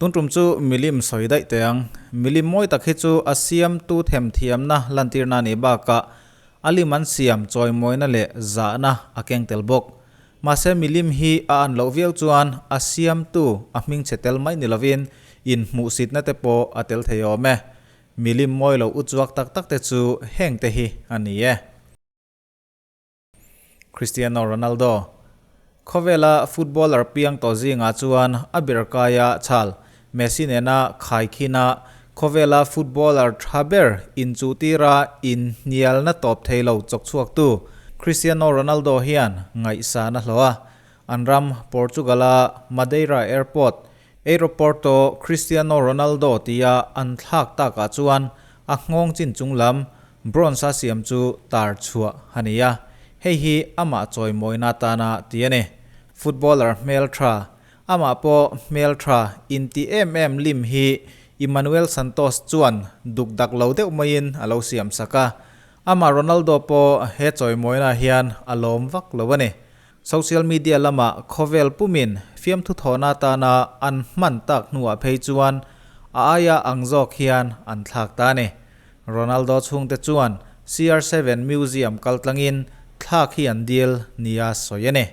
Tun tum chu milim sawi daih teh ang. Milim mawi tak hi chu a siamtu themthiamna lantirna a nih bakah a lim an siam chawimawina leh zahna a keng tel bawk. Mahse milim hi a an loh viau chuan a siamtu a hmingchhe tel mai ni lovin inhmuhsitna te pawh a tel thei awm e. Milim mawi lo uchuak tak tak te chu heng te hi a ni e. Cristiano Ronaldo, Khawvela footballer piang tawh zingah chuan a ber kaia chhal Messi nena khaikhina khawvela footballer tha ber inchuhtira inhnialna tawp thei lo chawkchhuaktu Cristiano Ronaldo hian ngaihsan a hlawh a. An ram Portugal-a Madeira Airport, Aeroporto Cristiano Ronaldo tia an thlak takah chuan a nghawng chin chung lam Bronze a siam chu tar chhuah a ni a, hei hi amah chawimawina atana ti a ni. Footballer hmel tha, amah pawh hmel tha inti em em lim hi Emmanuel Santos chuan duk dak lo deuh maiin a lo siam sak a, amah Ronaldo pawh he chawimawina hian a lawm vak lo a ni. Social media lamah khawvel pumin fiamthu thawhna atana an hman tak hnuah phei chuan a aia ang zawk hian an thlak ta a ni. Ronaldo chhungte chuan CR7 Museum kaltlangin thlak hi an dil nia sawi a ni.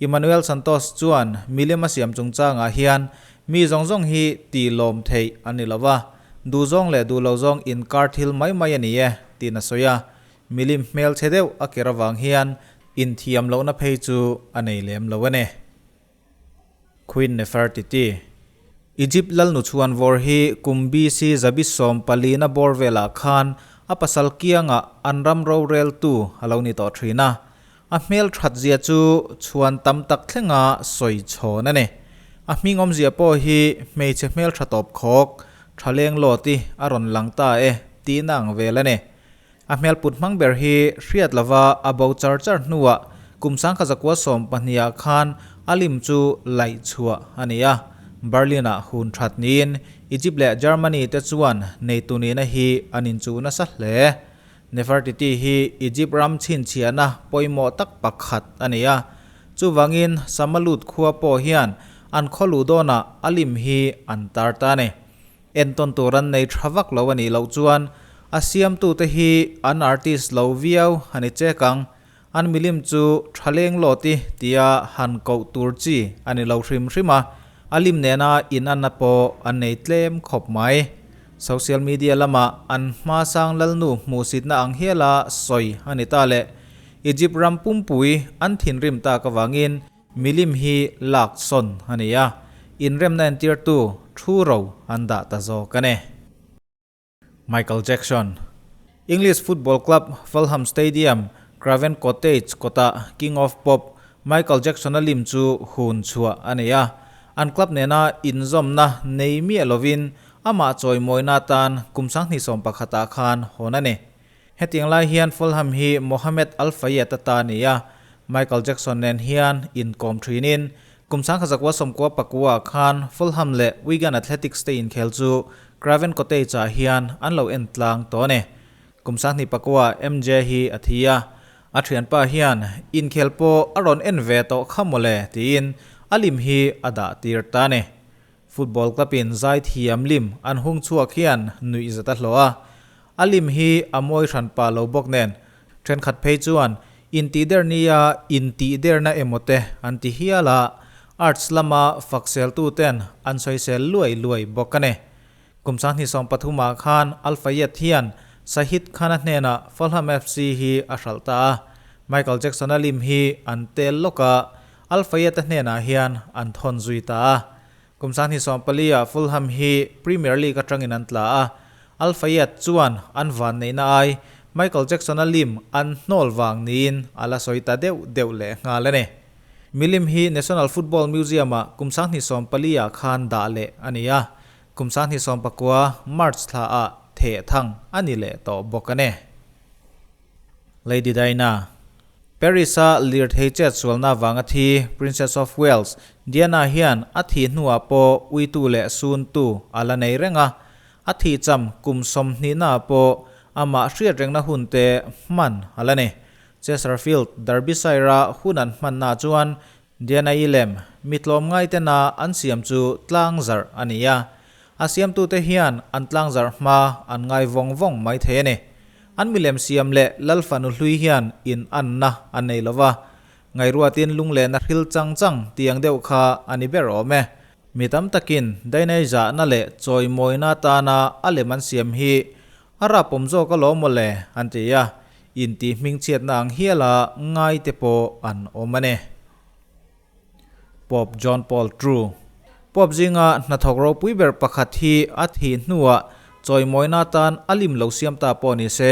Emmanuel Santos chuan milim a siam chungchangah hian mi zawng zawng hi tih lawm theih a ni lo va, duhzawng leh duh lo zawng inkar thil mai mai a ni e, tiin a sawi a. Milim hmelchhe deuh a ker avang hian Inthiam lohna phei chu a nei lem lo a ni. Queen Nefertiti. Egypt lalnu chhuanvawr hi kum BC 140 na bawr velah khan a pasal kiangah an ram roreltu a lo ni tawh thin a. A hmel that zia chu chhuan tam tak thlenga sawi chhawn a ni. A hming awmzia pawh hi hmeichhe hmel tha tawp khawk, tha leng lawt i a rawn lang ta e tihna ang vel a ni. A hmel put hmang ber hi hriat lova a bo char char hnuah kum 1912 ah khan a lim chu laih chhuah a ni a. Berlin-ah hun that niin Egypt leh Germany te chuan neitu nihna hi an inchuh nasa hle. Nefertiti hi Egypt ram chhinchhiahna pawimawh tak pakhat a ni a. Chuvangin Samalut khua pawh hian an khaw luh dawnah a lim hi an tar ta a ni. Entawn tur an nei tha vak lo a nih loh chuan a siamtute hi an artist lo viau a ni chek ang. An milim chu tha leng lawt i tia han koh tur chi a ni lo hrim hrim a, a lim nena inanna pawh an nei tlem khawp mai. Social media lamah an hmasang lalnu hmuhsitna ang hiala sawi a ni ta le. Egypt ram pumpui an thinrim tak avangin Milim hi lak sawn a ni a, inremna entirtu thu ro an dah ta zawk a ni. Michael Jackson. English football club Fulham Stadium, Craven Cottage kawtah King of Pop Michael Jackson-a lim chu hun chhuah a ni a, an club nena inzawmna nei miah lovin amah chawimawina atan kum 2011 ah khan hawn a ni. Hetiang lai hian Fulham hi Mohamed Al Fayed a ta a ni a, Michael Jackson nen hian inkawm thinin kum 1999 ah khan Fulham leh Wigan Athletics te inkhel chu Craven Cottage ah hian an lo en tlang tawh a ni. Kum 2009 ah MJ hi a thi a, a thianpa hian inkhel pawh a rawn en ve tawh kha mawle tiin a lim hi a dah tir ta a ni. Football club in zaithiam lim an hung chhuak hian nuih zat a hlawh a, A lim hi a mawi hran pah lo bawk nen, thenkhat phei chuan intihder nia intihderna emaw te an ti hial a, arts lama fakseltu ten an sawisel luai luai bawk a ni. Kum 2013 ah khan Al Fayed hian Sahid Khan-a hnenah Fulham FC hi a hralh ta a, Michael Jackson-a lim hi an tel lawk a, Al Fayed-a hnenah hian an thawn zui ta a. Kum 2014 ah Fulham hi Premier League atangin an tla a, Al Fayed chuan an van neihna ai Michael Jackson-a lim an hnawl vang niin a la sawi ta deuh deuh leh nghal a ni. Milim hi National Football Museum-ah kum 2014 ah khan dah leh a ni a, kum 2019 March thla ah theh thang a ni leh tawh bawk a ni. Lady Diana. Paris-a lirthei chet sualna vanga thi Princess of Wales, Diana hian a thih hnuah pawh uitu leh suntu a la nei reng a, a thih cham kum 20 naah pawh amah hriat rengna hun te hman a la ni. Chesterfield, Derbyshire-a hun an hmanna chuan Diana-i lem mi tlawmngai tena an siam chu tlangzarh a ni a, a siamtute hian an tlangzarh hma an ngai vawng vawng mai thei a ni. An milem siam leh Lal fanu hlui hian in anna an nei lo va, ngaihruatin lunglehna hril chang chang tiang deuh kha a ni ber awm e. Mi tam takin Dainai zahna leh chawimawina atana a lem an siam hi a rapawm zawk alawm maw le an ti a, intih hmingchhiatna ang hiala ngai te pawh an awm a ni. Pope John Paul ii Pope zinga hnathawk ropui ber pakhat hi a thih hnuah chawimawina atan a lim lo siam ta pawh ni se,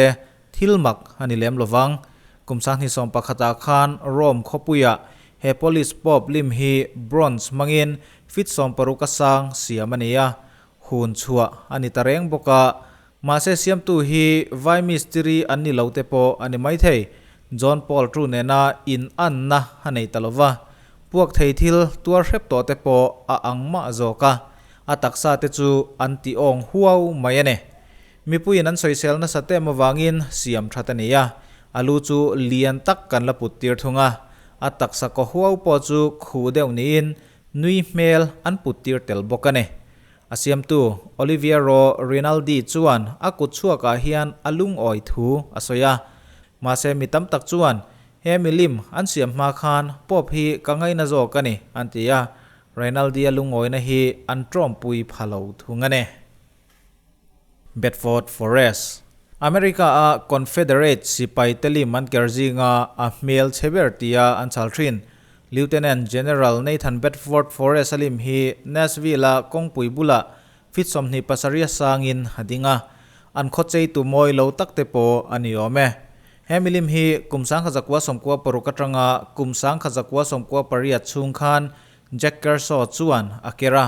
thil mak a ni lem lovang. Kum sanghnih sawm pakhatah khan Rome khawpuiah he Polish Pope lim hi bronze hmangin feet 60 a sang siam a ni a, hun chhuah a ni ta reng bawk a. Mahse siamtu hi vai mistiri an ni lo te pawh a ni maithei. John Paul ii nena in anna a nei ta lova, puak thei thil tuar hrep tawh te pawh a ang mah zawk a, a taksa te chu an ti awng huau mai a ni. Mipuiin an sawisel nasa tem avangin siam that a ni a, a lu chu lian tak kan la put tir thung a, a taksa kaw huau pawh chu khuh deuh niin nui hmel an put tir tel bawk a ni. A siamtu Oliviero Rinaldi chuan a kut chhuakah hian a lungawi thu a sawi a. Mahse mi tam tak chuan he milim an siam hma khan Pope hi ka ngaina zawk a ni an ti a, Rinaldi-a lungawina hi an tawmpui pha lo thung a ni. Bedford Forest, America-a Confederate sipai te lim an ker zinga a hmel chhe ber tia an chhal thin. Lieutenant General Nathan Bedford Forrest a lim hi Nashville-a kawngpui bulah feet 27 a sangin a ding a, an khaw cheitu mawi lo tak te pawh a ni awm e. He milim hi kum 1996 atanga kum 1998 chhung khan Jack Kershaw chuan a ker a,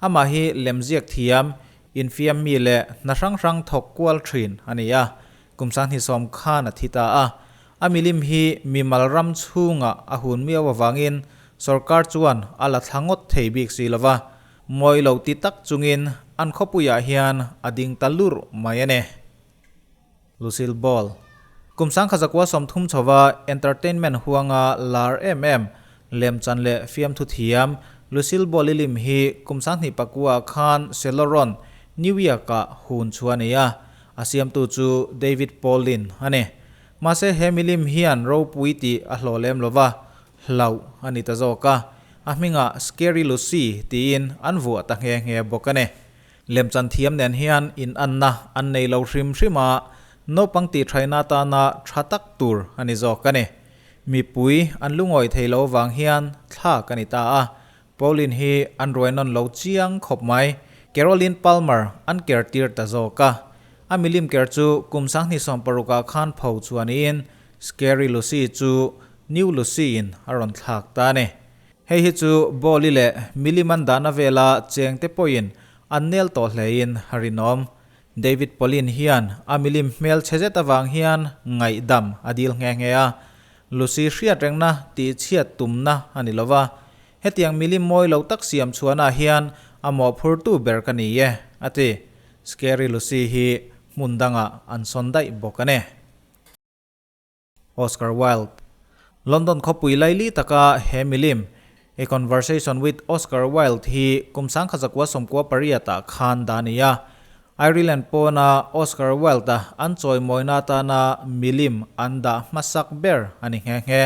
amah hi lemziak thiam, infiam mi leh hna hrang hrang thawk kual thin a ni a, kum 20 khan a thi ta a. A milim hi mimal ram chhungah a hun miau avangin sorkar chuan a la thla ngawt thei bik si lo va, mawi lo ti tak chungin an khawpuiah hian a ding ta lurh mai a ni. Lucille Ball. Kum 1930 chhova entertainment huanga lar em em, lemchan leh fiamthu thiam Lucille Ball i lim hi kum 2009 khan Celoron, New York-ah hun chhuah a ni a, a siamtu chu David Paulin a ni. Mahse he milim hian ropui tih a hlawh lem lova, hlauh a ni ta zawk a, a hmingah Scary Lucy tiin an vuah ta nghe nghe bawk a ni. Lemchan thiam nen hian inanna an nei lo hrim hrim a, naupang tihṭhaina atana ṭha tak tur a ni zawk a ni. Mipui an lungawi thei lo vang hian thlak a ni ta a, Pauline hi an ruai nawn lo chiang khawp mai. Caroline Palmer an ker tir ta zawk a, a milim ker chu kum 2016 ah khan pho chuanin Scary Lucy chu New Lucy-in a rawn thlak ta a ni. Hei hi chu Bawli leh milim an dahna vela chengte pawhin an nel tawh hlein a rinawm. David Pauline hian a milim hmel chhe zet avang hian ngaihdam a dil nghe nghe a. Lucy hriat rengna tih chhiat tumna a ni lova, hetiang milim mawi lo tak siam chhuanah hian a mawhphurtu ber ka ni e, a ti. Scary Lucy hi hmun dangah an sawn daih bawk a ni. Oscar Wilde. London khawpui laili taka he milim, A Conversation with Oscar Wilde hi kum 1998 ah khan dah a ni a. Ireland pawna Oscar Wilde-a an chawimawina atana milim an dah hmasak ber a ni nghe nghe.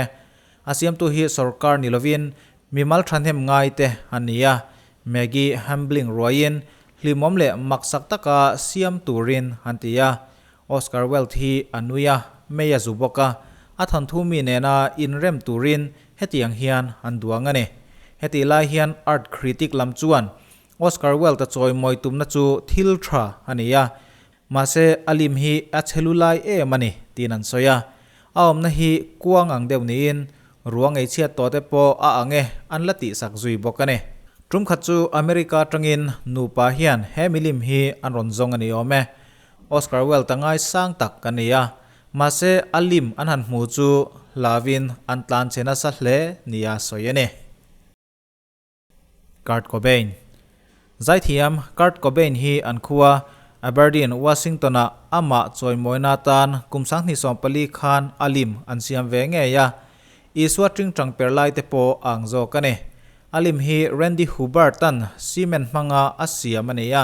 A siamtu hi sorkar ni lovin mimal thahnem ngai te a ni a, Maggie Hambling ruaiin hlimawm leh maksak taka siam turin an ti a. Oscar Wilde hi a nui a, mei a zu bawk a, a thawnthu mi nena inrem turin hetiang hian an duang a ni. Hetih lai hian art critic lam chuan Oscar Wilde a chawimawi tumna chu thil tha a ni a, mahse a lim hi a chhe lu lai em a ni tiin an sawi a. A awmna hi kuang ang deuh niin ruang ei chhiat tawh te pawh a ang e an la tihsak zui bawk a ni. Tum khat chu America atangin nupa hian he milim hi an rawn zawng a ni awm e. Oscar Wilde a ngaisang tak ka ni a, mahse a lim an han hmu chu hlauin an tlan che nasa hle nia sawi a ni. Kurt Cobain Zaithiam Kurt Cobain hi an khua Aberdeen, Washington-ah amah chawimawina atan kum 2014 khan a lim an siam ve ngei a. Isua ṭingṭang per lai te pawh a ang zawk a ni. A lim hi Randy Hubbard-a'n cement hmanga a siam a ni a,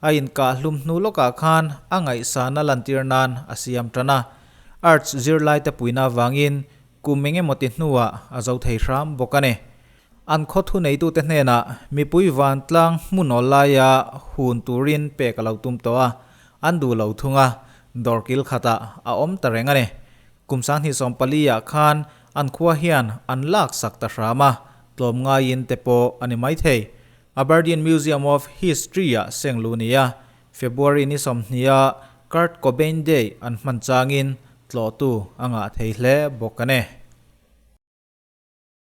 a inkah hlum hnu lawkah khan a ngaihsana lantir nan a siam tan a. Arts zirlaite puina avangin kum eng emaw ti hnuah a zo thei hram bawk a ni. An khaw thuneitute hnenah mipui vantlang hmun awl laia hun turin pek a lo tum tawh a, an duh lo thung a, dawrkil khatah a awm ta reng a ni. Kum 2014 ah khan an khua hian an lak sak ta hram a, tlawm ngaiin te pawh a ni maithei. Aberdeen Museum of History ah seng lu nia February ni 20 ah Kurt Cobain Day an hman changin tlawhtu a ngah thei hle bawk a ni.